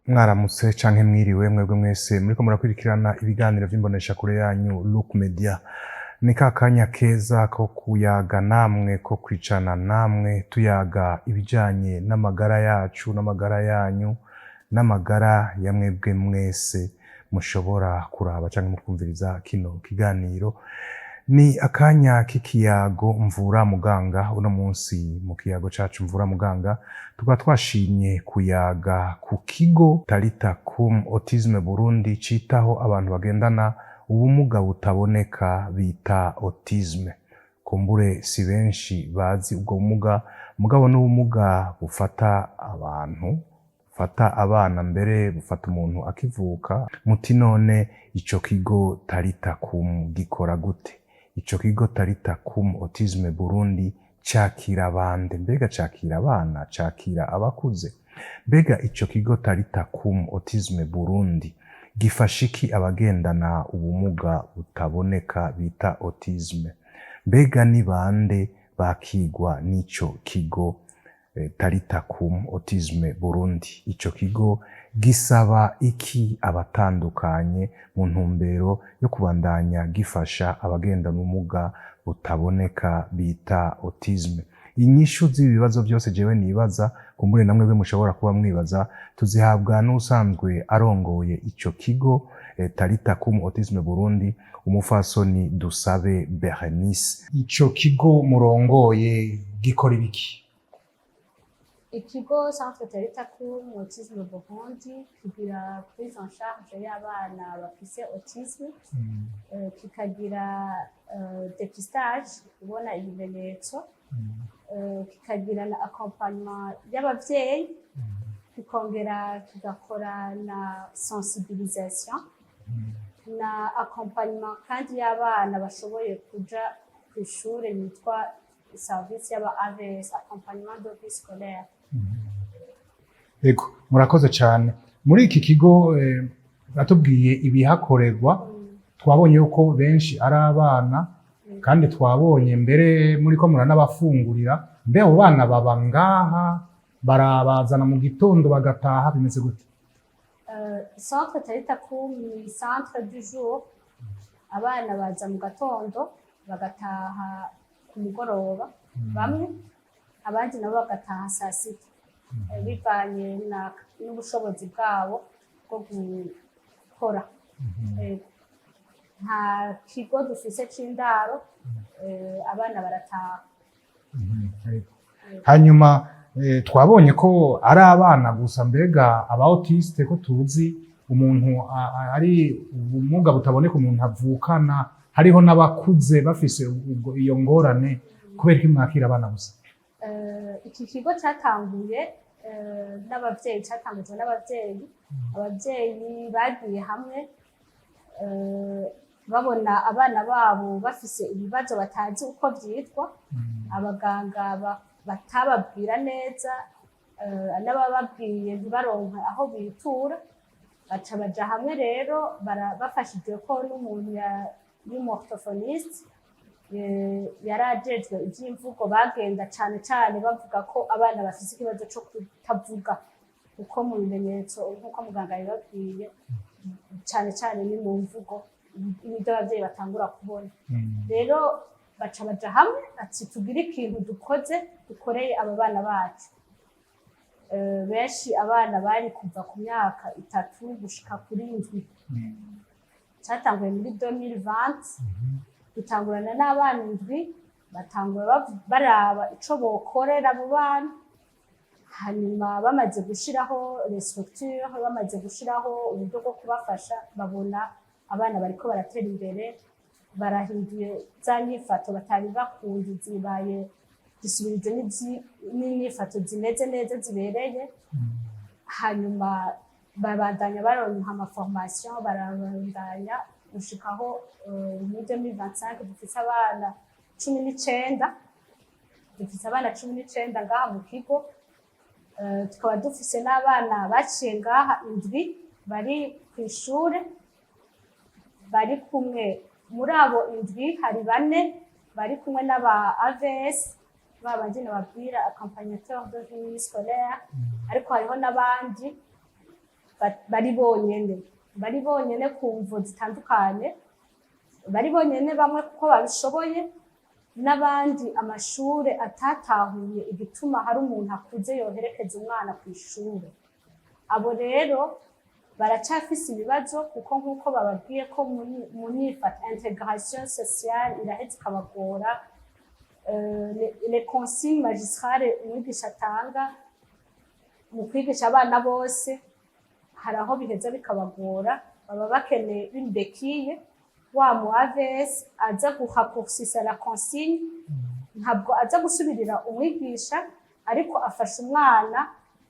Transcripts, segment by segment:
Mwaramutse canke mwiriwe mwebwe mwese muriko murakurikirana ibiganiro vy'imboneshakure yanyu Look Media. Ni ka kanya keza ko kuyaga namwe, ko kwicarana namwe, tuyaga ibijanye n'amagara yacu n'amagara yanyu n'amagara ya mwebwe mwese mushobora kuraba canke mukumviriza kino kiganiro. Ni akanya k'ikiyago mvura muganga. Uno munsi mu kiyago cacu mvura muganga tukaba twashimye kuyaga ku kigo Talita Kum Autisme Burundi, citaho abantu bagendana ubumuga butaboneka bita autisme. Kumbure si benshi bazi ubwo bumuga, mugabo n'ubumuga bufata abantu, bufata abana, mbere bufata umuntu akivuka. Muti none ico kigo Talita Kum gikora gute? Ico kigo Talita Kum Autisme Burundi cakira bande? Mbega cakira abana, cakira abakuze? Mbega ico kigo Talita Kum Autisme Burundi gifasha iki abagendana ubumuga butaboneka bita autisme? Mbega ni bande bakigwa n'ico kigo Talita Kum Autisme Burundi? Ico kigo gisaba iki abatandukanye mu ntumbero yo kubandanya gifasha abagendana ubumuga butaboneka bita autisme? Inyishu z'ibi bibazo byose jewe nibaza, kumbure namwe bwe mushobora kuba mwibaza, tuzihabwa n'usanzwe arongoye ico kigo Talita Kum Autisme Burundi, umufasoni Dusabe Berenice. Ico kigo murongoye gikora ibiki? Ikigo Centre Talita Kum Autisme Burundi kigira prise en charge y'abana bafise autisme, kikagira dépistage, kubona ibimenyetso, kikagira na accompagnement y'abavyeyi, kikongera kigakora na sensibilisation na accompagnement kandi y'abana bashoboye kuja ku ishure, yitwa service y'aba AVS, accompagnement de vie scolaire. Ego, murakoze cyane. Muri iki kigo batubwiye ibihakorerwa. Twabonye yuko benshi ari abana, kandi twabonye mbere muri ko muranabafungurira. Mbe abo bana baba ngaha, barabazana mu gitondo bagataha, bimeze gute? Centre Talita Kum ni centre du jour. Abana baza mu gatondo bagataha ku mugoroba bamwe, abandi nabo bagataha saa sita, bivanye n'ubushobozi bwabo bwo gukora. Nta kigo dufise c'indaro, abana barataha. Hanyuma twabonye ko ari abana gusa. Mbega aba autiste, ko tuzi umuntu ari ubumuga butaboneka umuntu avukana, hariho n'abakuze bafise ubwo iyo ngorane, kubera ko mwakira abana gusa? Iki kigo cyatanguye n'abavyeyi, cyatangujwe n'abavyeyi. Abavyeyi bagiye hamwe, babona abana babo bafise ibibazo batazi uko vyitwa, abaganga batababwira neza, n'abababwiye ntibaronke aho bitura. Baca baja hamwe rero, bafashijwe ko n'umuntu y'umu orthophoniste yari ajejwe ivy'imvugo. Bagenda cane cane bavuga ko abana bafise ikibazo co kutavuga, kuko mu bimenyetso, nk'uko muganga yabibabwiye, cane cane ni mu mvugo nibyo abavyeyi batangura kubona. Rero baca baja hamwe ati tugire ikintu dukoze, dukoreye aba bana bacu. Benshi abana bari kuva ku myaka 3 gushika kuri 7. Cyatanguye muri 2020, dutangurana n'abana indwi. Batangura baraba ico bokorera abo bana. Hanyuma bamaze gushiraho les structures, bamaze gushiraho uburyo bwo kubafasha, babona abana bariko baratera imbere, barahinduye za nyifato batari bakundi, zibaye zisubirije n'inyifato zimeze neza zibereye. Hanyuma babandanya baronka ama formation, barabandanya gushikaho muri 2025 dufise abana 19. Dufise abana 19 ngaha mu kigo. Tukaba dufise n'abana baciye ngaha indwi bari kw'ishure bari kumwe. Muri abo indwi hari bane bari kumwe n'aba AVS, babandi nababwira, accompagnateur de vie scolaire, ariko hariho n'abandi. Bari bonyene ku mvo zitandukanye, bari bonyene bamwe kuko babishoboye, n'abandi amashure atatahuye igituma hari umuntu akuze yoherekeza umwana ku ishure. Abo rero baracafise ibibazo, kuko nk'uko bababwiye ko mu nyifata, intégration sociale iraheza ikabagora. Les consignes magistrales umwigisha atanga mu kwigisha abana bose, hari aho biheza bikabagora. Baba bakeneye une béquille, wa mu AVS aza guhakursisa la consigne. Ntabwo aza gusubirira umwigisha, ariko afasha umwana,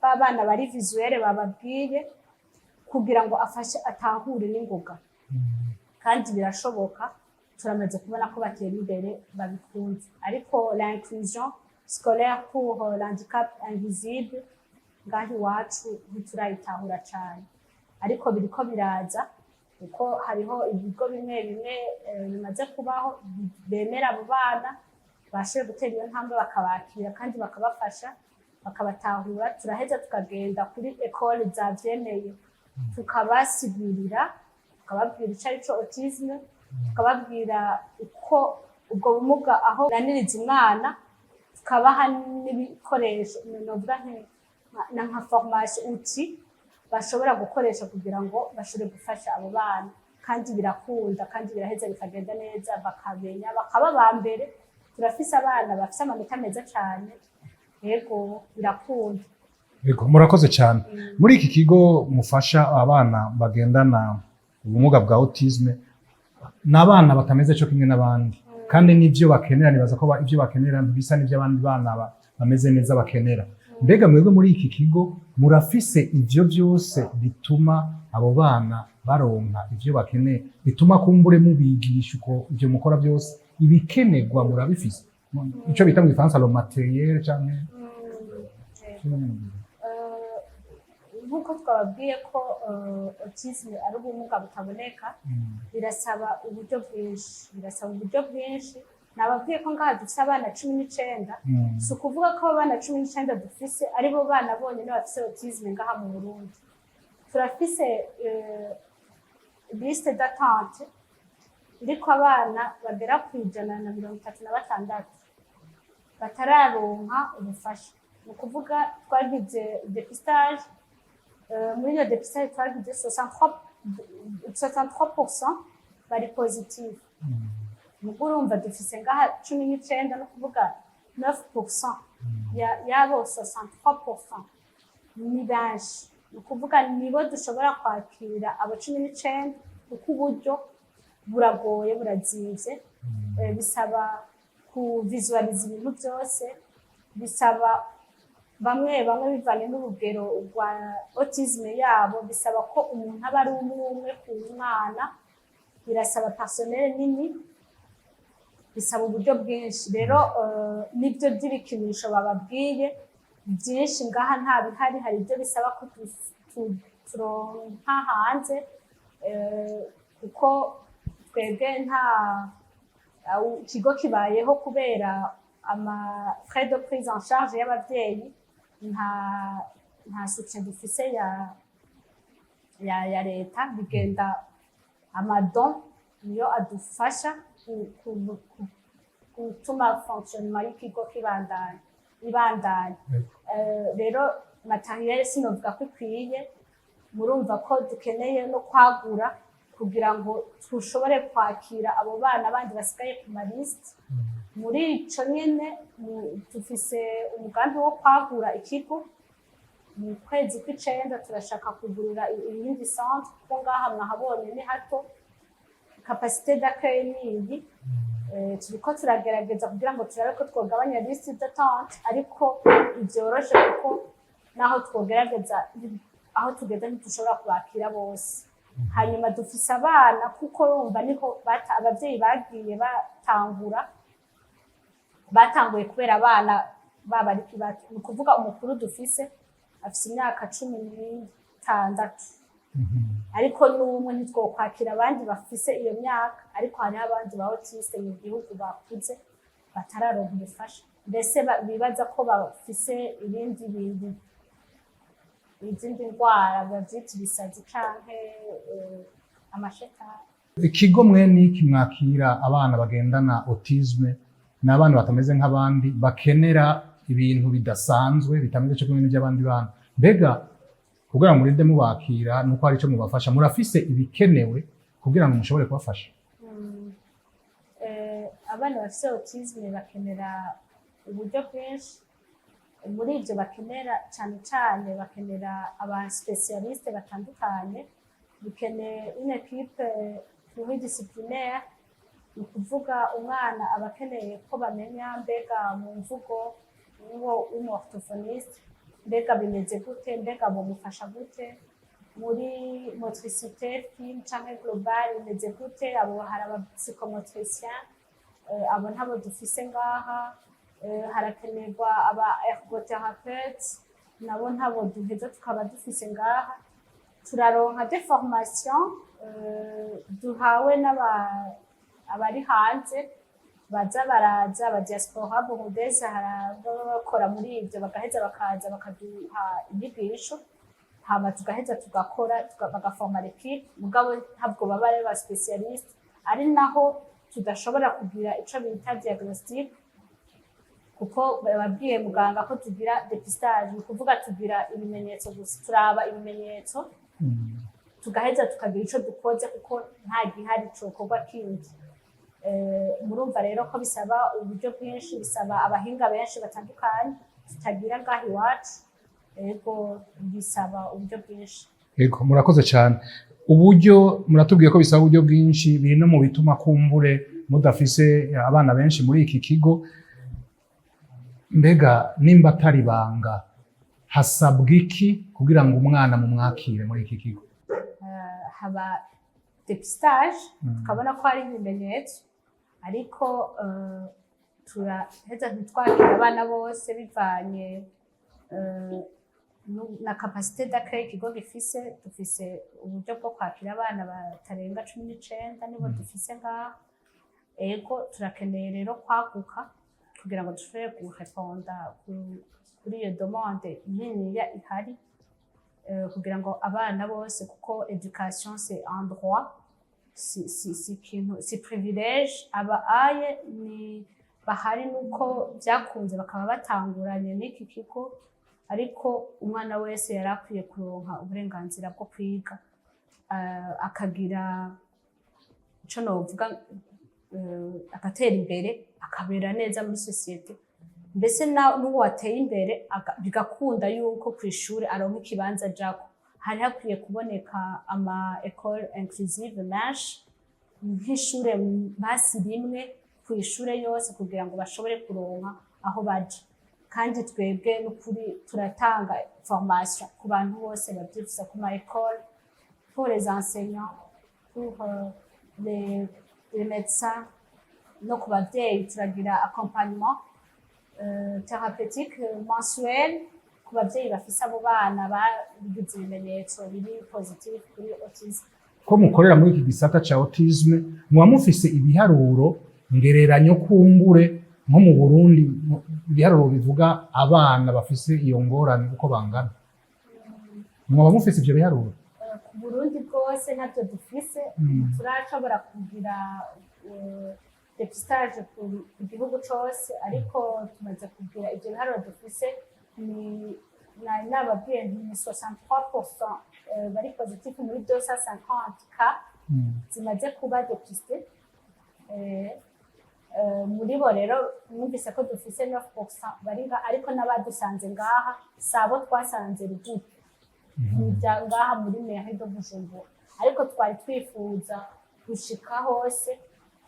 ba bana bari visuel bababwiye, kugira ngo afashe atahure n'ingoga. Kandi birashoboka, turamaze kubona ko batera imbere, babikunze. Ariko l'inclusion scolaire pour l'handicap invisible ngaho iwacu ntiturayitahura cane, ariko biriko biraza, kuko hariho ibigo bimwe bimwe bimaze kubaho bemera abo bana bashoboye gutera iyo ntambwe, bakabakira kandi bakabafasha, bakabatahura. Turaheza tukagenda kuri école zavyemeye, tukabasigurira, tukababwira ico ari co autisme, tukababwira uko ubwo bumuga aho bunaniriza umwana, tukabaha n'ibikoresho, novuga nka formation, outil bashobora gukoresha kugira ngo bashobore gufasha abo bana. Kandi birakunda, kandi biraheza bikagenda neza, bakamenya, bakaba ba mbere. Turafise abana bafise amanota meza cane. Yego, birakunda. Yego, murakoze cyane. Muri iki kigo mufasha abana bagendana ubumuga bwa autisme, ni abana batameze cyo kimwe n'abandi, kandi n'ibyo bakenera, nibaza ko ibyo bakenera ntibisa n'ibyo abandi bana bameze neza bakenera. Mbega mwebwe muri iki kigo murafise ivyo byose bituma abo bana baronka ivyo bakeneye, bituma kumbure mubigisha uko ivyo mukora byose, ibikenerwa murabifise, ico bita mu gifaransa le matériel canke? Nk'uko twababwiye ko autisme ari ubumuga butaboneka, birasaba uburyo bwinshi, birasaba uburyo bwinshi. Nababwiye ko ngaha dufise abana 19. Si ukuvuga ko abo bana 19 dufise ari bo bana bonyine bafise autisme ngaha mu Burundi. Turafise liste d'attente iriko abana bagera ku 136 batararonka ubufasha. Ni ukuvuga twagize dépistage, muri iyo dépistage twagize 63% bari positive. Mugo urumva dufise ngaha 19, no kuvuga 9% yabo 63% ni benshi. Ni ukuvuga nibo dushobora kwakira, abo 19, kuko uburyo buragoye, burazimvye. Bisaba kuvisualiza ibintu byose, bisaba bamwe bamwe bivanye n'urugero rwa autisme yabo, bisaba ko umuntu aba ari umwe umwe ku mwana, birasaba personnel nini, bisaba uburyo bwinshi. Rero nibyo by'ibikinisho bababwiye byinshi ngaha nta bihari. Hari ibyo bisaba ko turonka hanze, kuko twebwe nta ikigo kibayeho kubera ama frais de prise en charge y'abavyeyi. Nta soutien dufise ya leta. Bigenda ama dons niyo adufasha gutuma fonctionnement y'ikigo kibandanya, ibandanya. Rero matériel sinovuga ko ikwiye. Murumva ko dukeneye no kwagura kugira ngo dushobore kwakira abo bana bandi basigaye ku ma listes. Muri ico nyene dufise umugambi wo kwagura ikigo. Mu kwezi kw'icenda turashaka kugurura iyindi centre, kuko ngaha mwahabonye ni hato, capacité d'accueil ni iyi. Turiko turagerageza kugira ngo turabe ko twogabanya liste d'attente, ariko ntivyoroshe, kuko naho twogerageza, aho tugeze ntidushobora kubakira bose. Hanyuma dufise abana, kuko urumva niho abavyeyi bagiye batangura, batanguye kubera abana baba ari bato. Ni ukuvuga umukuru dufise afise imyaka 16, ariko n'umwe ntitwokwakira abandi bafise iyo myaka. Ariko hariho abandi ba autistes mu gihugu bakuze batararonka ubufasha, mbese bibaza ko bafise ibindi bintu. Izindi ndwara bavyita ibisazi canke amashetani. Ikigo mwene iki mwakira abana bagendana autisme, ni abana batameze nk'abandi, bakenera ibintu bidasanzwe, bitameze cyo kumwe n'iby'abandi bana. Mbega kugira ngo murinde mubakira, nuko hari icyo mubafasha, murafise ibikenewe kugira ngo mushobore kubafasha? Abana bafise autisme bakenera uburyo bwinshi. Muri ibyo bakenera, cane cane bakenera aba spécialistes batandukanye, bikeneye une équipe pluridisciplinaire. Ni ukuvuga umwana aba akeneye ko bamenya mbega mu mvugo uwo w'umu orthophoniste, mbega bimeze gute, mbega bomufasha gute muri motricité fine canke globale, bimeze gute. Abo hari aba psychomotricien, abo ntabo dufise ngaha. Harakenerwa aba ergothérapeute, nabo ntabo duheza tukaba dufise ngaha. Turaronka des formations duhawe n'aba abari hanze, baza baraza aba diaspora burundaise, hari ababa bakora muri ivyo, bagaheza bakaza bakaduha inyigisho, hama tugaheza tugakora, bagaforma l'équipe. Mugabo ntabwo baba ari ba spécialistes, ari naho tudashobora kugira ico bita diagnostic, kuko babwiye muganga ko tugira dépistage, ni ukuvuga tugira ibimenyetso gusa, turaba ibimenyetso, tugaheza tukagira ico dukoze, kuko nta gihari cokorwa kindi. Murumva rero ko bisaba uburyo bwinshi, bisaba abahinga benshi batandukanye tutagira ngaha iwacu. Ego, bisaba uburyo bwinshi. Yego, murakoze cyane. Uburyo muratubwiye ko bisaba uburyo bwinshi, biri no mu bituma kumbure mudafise abana benshi muri iki kigo. Mbega nimba atari ibanga, hasabwa iki kugira ngo umwana mumwakire muri iki kigo? Haba dépistage, tukabona ko hari ibimenyetso, ariko turaheza ntitwakira abana bose bivanye na capacité d'accueil ikigo gifise. Dufise uburyo bwo kwakira abana batarenga 19, nibo dufise ngaha. Ego, turakeneye rero kwaguka kugira ngo dushobore gureponda kuri iyo demande niniya ihari, kugira ngo abana bose, kuko éducation c'est un droit, si ikintu, si privilège. Aba aye ni bahari nuko byakunze bakaba batanguranye n'iki kigo, ariko umwana wese yari akwiye kuronka uburenganzira bwo kwiga, akagira ico novuga, agatera imbere, akabera neza muri société. Mbese n'uwo wateye imbere bigakunda yuko kw'ishure aronka ikibanza ajako. Hari hakwiye kuboneka ama école inclusive menshi, nk'ishure basi rimwe kw'ishure yose, kugira ngo bashobore kuronka aho baja. Kandi twebwe n'ukuri turatanga formation ku bantu bose bavyifuza, ku ma école, pour les enseignants, pour les médecins, no ku bavyeyi. Turagira accompagnement thérapeutique mensuel ku bavyeyi bafise abo bana bagize ibimenyetso biri positif kuri autisme. Ko mukorera muri iki gisata ca autisme, muba mufise ibiharuro ngereranyo kumbure nko mu Burundi, ibiharuro bivuga abana bafise iyo ngorane uko bangana? Mwaba mufise ivyo biharuro? Ku Burundi bwose ntabyo dufise. Turashobora kugira dépistage ku gihugu cose, ariko tumaze kugira ivyo biharuro dufise, ni nari nababwiye nti ni 63% bari positif muri 250 cas zimaze kuba dépisté. Muri bo rero mwumvise ko dufise 9% bari nga, ariko n'abadusanze ngaha sabo twasanze ruguru, nibya ngaha muri mairie de Bujumbura. Ariko twari twifuza gushika hose,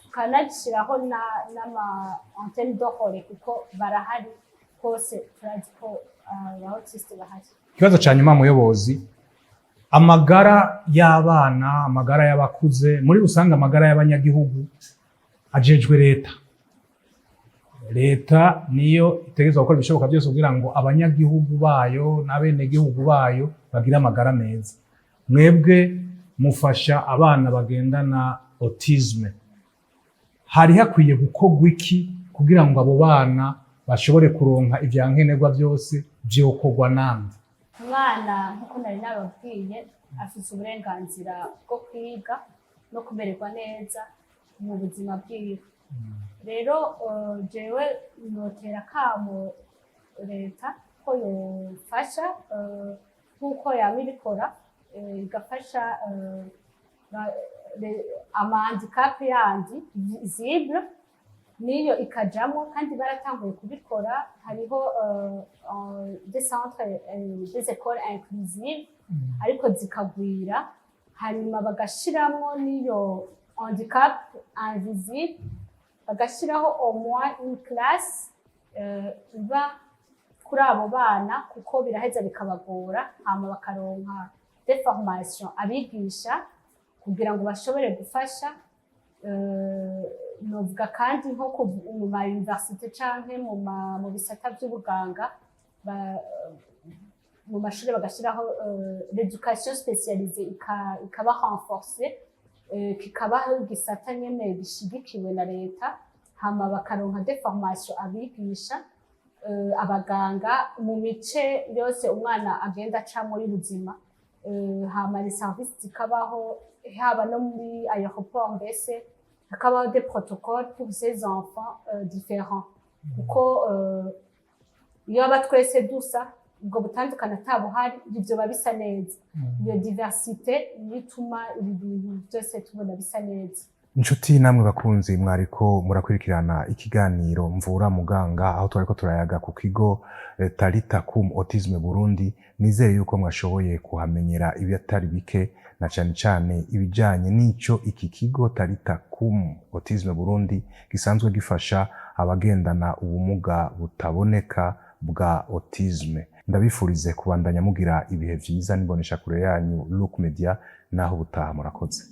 tukanashyiraho n'ama antenne de relais, kuko barahari hose, turazi ko aba autistes bahari. Ikibazo ca nyuma, muyobozi: amagara y'abana, amagara y'abakuze, muri rusange amagara y'abanyagihugu ajejwe leta. Leta niyo itegerezwa gukora ibishoboka byose kugira ngo abanyagihugu bayo n'abenegihugu bayo bagire amagara meza. Mwebwe mufasha abana bagendana autisme, hari hakwiye gukorwa iki kugira ngo abo bana bashobore kuronka ivyankenerwa byose? Vyokorwa nande? Umwana, nk'uko nari nababwiye, afite uburenganzira bwo kwiga no kumererwa neza mu buzima bwiwe. Rero jewe notera akamo leta ko yofasha, nk'uko yama ibikora, igafasha ama handicap yandi visible niyo ikajamwo. Kandi baratanguye kubikora, hariho des centres, des écoles inclusives, ariko zikagwira, hanyuma bagashiramwo n'iyo handicap invisible, bagashiraho au moins une classe iba kuri abo bana, kuko biraheza bikabagora. Hama bakaronka des formations abigisha kugira ngo bashobore gufasha. Novuga kandi nko mu ma université canke mu bisata vy'ubuganga, mu mashuri bagashiraho l'éducation spécialisée, ikaba renforcée, kikabaho igisata nyene gishigikiwe na leta. Hama bakaronka des formations abigisha, abaganga, mu mice yose umwana agenda acamwo y'ubuzima. Hama les services zikabaho, haba no muri aéroport, mbese hakabaho des protocoles pour ces enfants différents, kuko iyo aba twese dusa, ubwo butandukane atabuhari, ivyo bisa neza. Iyo diversité niyo ituma ibi bintu byose tubona bisa neza. Inshuti namwe bakunzi mwariko murakurikirana ikiganiro Mvura Muganga, aho twariko turayaga ku kigo Talita Kum Autisme Burundi, nizere yuko mwashoboye kuhamenyera ibitari bike, na cane cane ibijanye n'ico iki kigo Talita Kum Autisme Burundi gisanzwe gifasha abagendana ubumuga butaboneka bwa autisme. Ndabifurize kubandanya mugira ibihe vyiza n'imboneshakure yanyu Look Media. Naho ubutaha, murakoze.